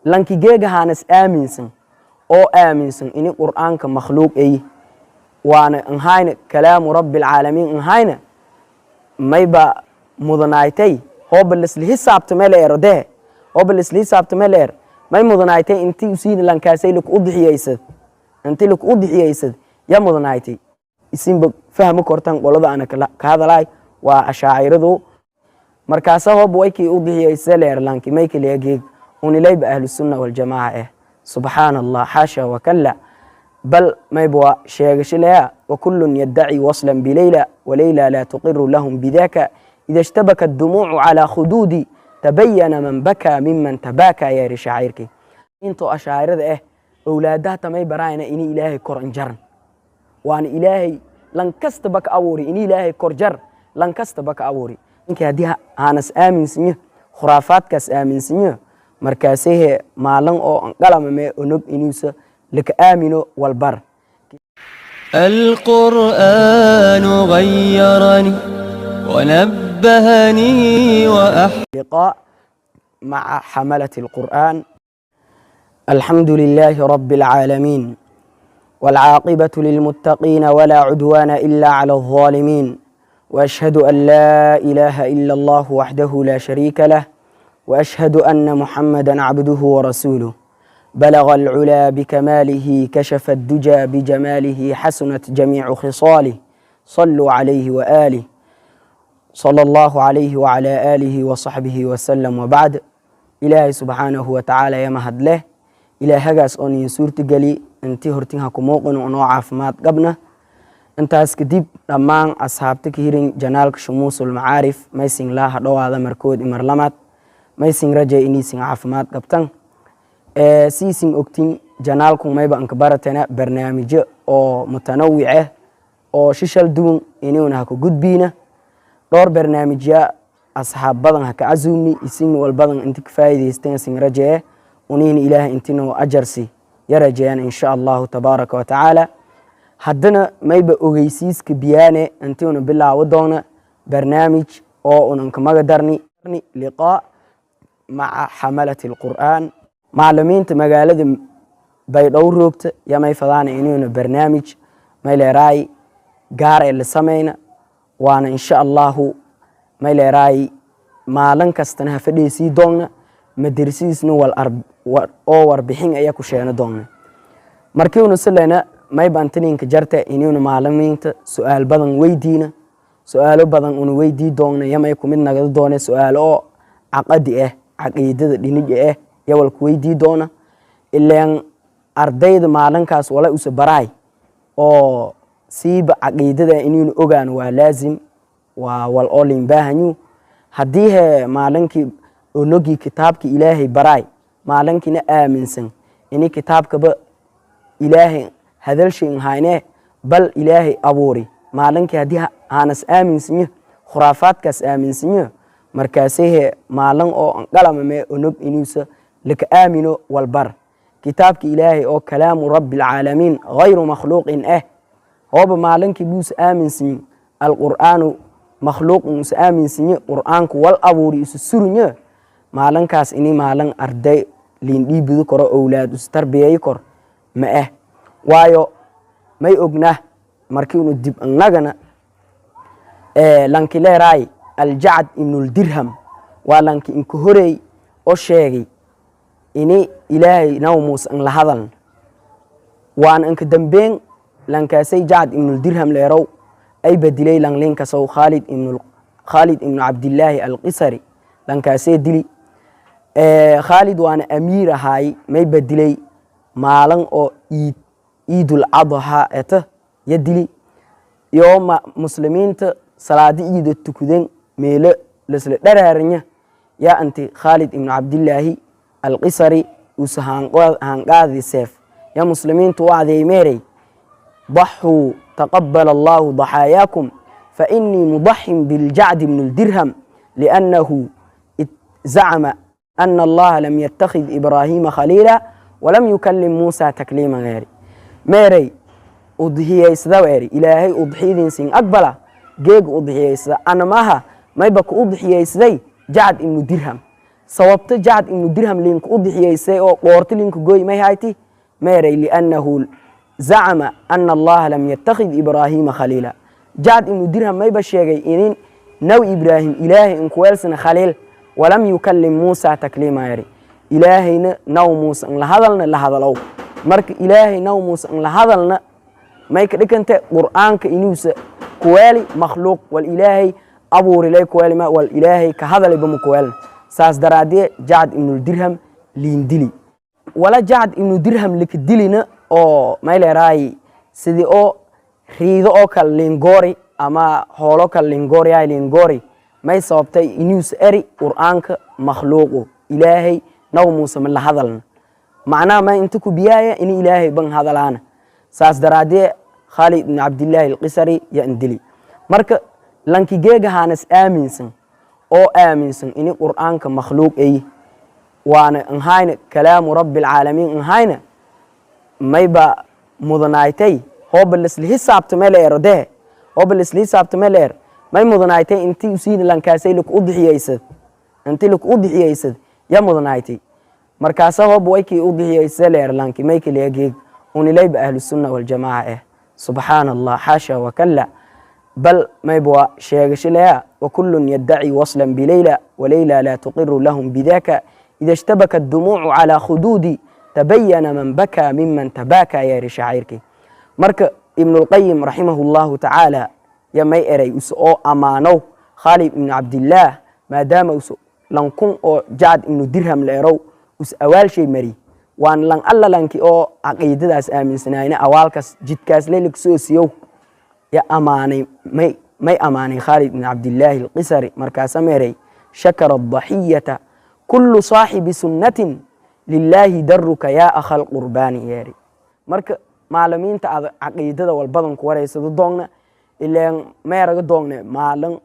Lanki geega haanas aaminsan oo aaminsan ini Qur'aanka makhluuq ay waana nhayna kalaamu rabbi alcaalamiin nhayna, mayba mudanaaytay hooba lasla hisaabtame la ero dee, hooba lasla hisaabtame la er, may mudanaaytay inti usiina lankaasay laku udxiyaysad, inti laku udxiyaysad ya mudanaaytay. Isinba fahmi kortan qolada ana ka hadalaay waa Ashaaciradu. Markaasa hooba waykii udxiyaysa la er lanki maykaliyageeg unilayba Ahlusunna Waljamaaca. Subxaana Allah, xaasha wakala. Bal mayba waa sheegasho leya. وكل يدعي وصلا بليلى وليلى لا تقر لهم بذاك، إذا اشتبك الدموع على خدودي تبين من بكى ممن تباكى, yeeri shaacirkii. Intoo Ashaacirada owlaadaha tamay baraayna ini Ilaahay kor injaran waana Ilaahay lankastaba ka abuuri, ini Ilaahay kor jar lankastaba ka abuuri. Ninkii haddii haanas aaminsanyo, khuraafaadkaas aaminsanyo, markaasehe maalin oo anqalamame onog inuusa laka aamino walbar. القرآن غيرني ونبهني وأح لقاء مع حملة القرآن. الحمد لله رب العالمين، والعاقبة للمتقين، ولا عدوان إلا على الظالمين، وأشهد أن لا إله إلا الله وحده لا شريك له، وأشهد أن محمدا عبده ورسوله، بلغ العلا بكماله، كشف الدجى بجماله، حسنت جميع خصاله، صلوا عليه وآله، صلى الله عليه وعلى آله وصحبه وسلم، وبعد. Ilaahay subxaanahu watacaala ya mahad leh. Ilaahagaas oo niin suurtageli intii hortin ha ku muuqin unoo caafimaad qabna. Intaas kadib, dhammaan asxaabta ka hirin janaalka Shumuusul Macaarif, maysin laa ha dhowaada markood imar lamaad. Maysin rajay iniisin caafimaad qabtan. Siisin ogtin, janaalku mayba anka baratena barnaamijyo oo mutanawic ah oo shishal duwan inuuna ha ku gudbiina. Dhowr barnaamijya asxaab badan ha ka casuumni, isin walbadan inti ka faa'iidaysteen sin rajee, uniina Ilaahay intinoo ajarsi ya rajeeyaan, insha Allahu tabaaraka wa tacaala. Haddana mayba ogeysiiska biyaane intiuna bilaawo doona barnaamij oo unan kamaga darni Liqaa maca xamalati Alqur'aan. Macalimiinta magaalada Baydhabo roogta yamay fadaana inuuna barnaamij mayleeraay gaar ee la samayna, waana insha Allahu mayleeraay maalin kastana ha fadhiisii doonna, madarasidiisna wal oo warbixin ayaa ku sheeno doonna. Markiuna silena mayba antininka jarta inuuna maalimiinta su-aal badan weydiina. Su-aalo badan una weydii doonna yamay kumid nagada doone su-aalo oo caqadi ah, caqiidada dhinija ah yawal ku weydii doona. Ileen ardayda maalinkaas wala usa baraay oo siiba caqiidada inuuna ogaan waa laazim, waa wal oo liinbaahanyu. Haddii he maalinkii onogii kitaabka Ilaahay baraay, maalinkiina aaminsan ini kitaabkaba Ilaahay hadalshin hayne bal Ilaahay abuuri, maalinkii haddii haanas aaminsanyo, khuraafaadkaas aaminsanyo, markaasehe maalin oo anqalamame onog inuusa laka aamino walbar kitaabka Ilaahay oo kalaamu rabbi alcaalamiin hayru makhluuqin hooba maalinkii buusa aaminsanyo alqur'aanu makhluuqin usa aaminsanyo, Qur'aanku wal abuuri isu surunyo, maalinkaas ini maalin arday liindhiibidu koro, owlaad us tarbiyeeyi kor ma waayo may ogna markiinu dib annagana lankileeraay Aljacd Ibnuldirham waa lanki inka horeey oo sheegay ini Ilaahay Nabi Muuse an la hadaln, waana inka dambeyn. Lankaasay Jacd Ibnuldirham leerow ay badilay langlinkasow Khaalid Ibnu Cabdillaahi Alqisari. Lankaasee dili Khaalid, waana amiir ahaay. May badilay maalin oo iid Ciidul Adha eta ya dili iyo muslimiinta salaadi iida tukuden meelo lasla dharaaranya yaa anti Khaalid Ibnu Cabdillaahi Alqisari usa hanqaadi seef ya muslimiintu wacday meerey: "ضحوا تقبل الله ضحاياكم، فإني مضح بالجعد بن الدرهم لأنه زعم أن الله لم يتخذ إبراهيم خليلا ولم يكلم موسى تكليما." غيري meeray udhiyaysada weeri: "Ilaahay udxiyadiinsin aqbala, geeg udhiyaysada, anamaha mayba ku udhiyaysaday Jacd Ibnu Dirham." Sababta Jacd ibnu Dirham liinka u dixiyaysay oo qoorta liinka goy may hayti? Meeray liannahu zacama ana Allaha lam yattakhid Ibraahiima khaliila. Jacd ibnu Dirham mayba sheegay inin Nabi Ibraahim Ilaahay inkuweelsana khaliil, walam yukallim Muusa takliima yari, Ilaahayna Naw Muuse in la hadalna la hadalow. Marka Ilaahay Naw Muuse in la hadalna, may ka dhikante Qur'aanka inuusa kuweeli makhluuq, wal Ilaahay abuurilay kuweeli ma wal Ilaahay ka hadalayba ma kuweelna. Saas daraadee Jacd ibnuldirham liindili. Wala Jacd ibnu Dirham lika dilina oo may leeraay sidii oo riido oo kale lingoori ama hoolo kale lingooriyaay lingoori, may sababtay inuusa eri Qur'aanka makhluuqu, Ilaahay Naw Muuse ma la hadalna. Macnaha ma inta ku biyaaya ini Ilaahay ban hadalaana. Saas daraadee Khaalid ibn Cabdillaahi Alqisari ya indili. Marka lankigeegahaanas aaminsan oo aaminsan ini Qur'aanka makhluuq ay waana nhayna kalaamu rabbi alcaalamiin nhayna, mayba mudanaaytay hooba lasla hisaabtame la ero dehe, hooba lasla hisaabtame la er, may mudanaaytay inti usiina lankaasay laku udxiyaysad, inti laku udxiyaysad ya mudanaaytay. Markaasa hooba waykii udxiyaysa la er lanki may kaliyageeg unilayba Ahlusunna Waljamaaca. Subxaana Allah, xaasha wakalla. Bal mayba waa sheegasho leya wakullun yaddaci waslan bilayla walayla laa tuqiru lahum bidaka ida ishtabaka dumuucu calaa khuduudi tabayana man bakaa miman tabaaka, yeeri shaacirkii. Marka Ibnulqayim raximahu llahu tacaala ya may eray us oo ammaanow Khaalid ibnu Cabdillaah, maadaama us lankun oo Jacd ibnu Dirham la erow us awaalshay mari, waan lan alla lanki oo caqiidadaas aaminsanayna awaalkaas jidkaas leyla siyow ya amaanay. May amaanay Khaalid ibn Cabdillaahi Alqisari. Markaasa meeray: shakara adaxiyata kullu saaxibi sunnatin lilaahi daruka yaa akha alqurbaani, yeeri. Marka maalimiinta aad caqiidada walbadan ku wareysado doogna, ileen meeraga doogne maalin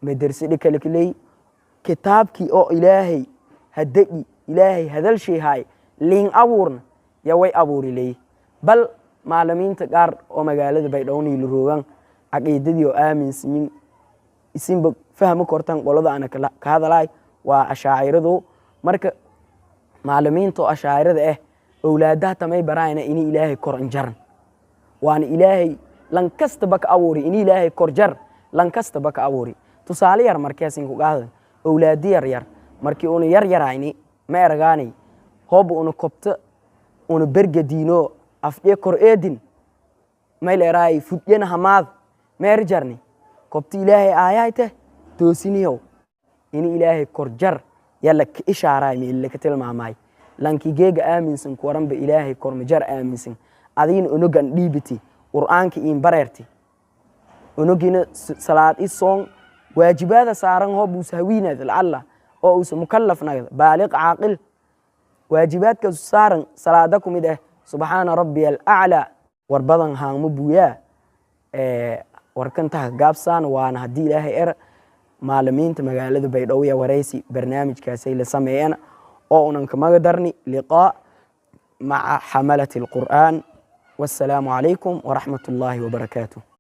madarsadhi kale kaley kitaabkii oo Ilaahay hadegi, Ilaahay hadalshay haay liin abuurna ya way abuuri leey. Bal maalimiinta qaar oo magaalada Baydhowniila roogan caqiidadii oo aaminsanyin isinba fahmi kortan qolada ana ka hadalaay waa ashaaciradu. Marka maalimiinta oo ashaacirada owlaadaha tamay baraayna ini Ilaahay kor injaran, waana Ilaahay lan kastaba ka abuuri, ini Ilaahay kor jar lan kastaba ka abuuri. Tusaale yar markeesin ku qaada owlaadi yar yar, markii una yar yarayni ma eragaanay hooba una kobta una bergadiino afdhe kor eedin, may leeraay fudhena hamaad meeri jarni kobta Ilaahay aayayte toosiniyow ini Ilaahay kor jar yalla ka ishaaraay meelila ka tilmaamaay. Lankii geega aaminsan kuwaranba Ilaahay kormajar aaminsan, adiina onogan dhiibiti Qur'aanka iin bareerti, onogina salaad i soon waajibaada saaran hoob uusa hawiinaad lacalla oo uusa mukallaf nagda baaliq caaqil, waajibaadka saaran salaada ku mid subxaana rabbiya alaclaa. War badan haangma buuyaa warkantaha gaabsaan, waana haddii Ilaahay er maalimiinta magaalada Baydhowya waraysi barnaamijkaasay la sameeyeen oo unan kamaga darni liqaa maca xamalati alqur'aan. Wassalaamu calaykum waraxmat ullaahi wabarakaatuh.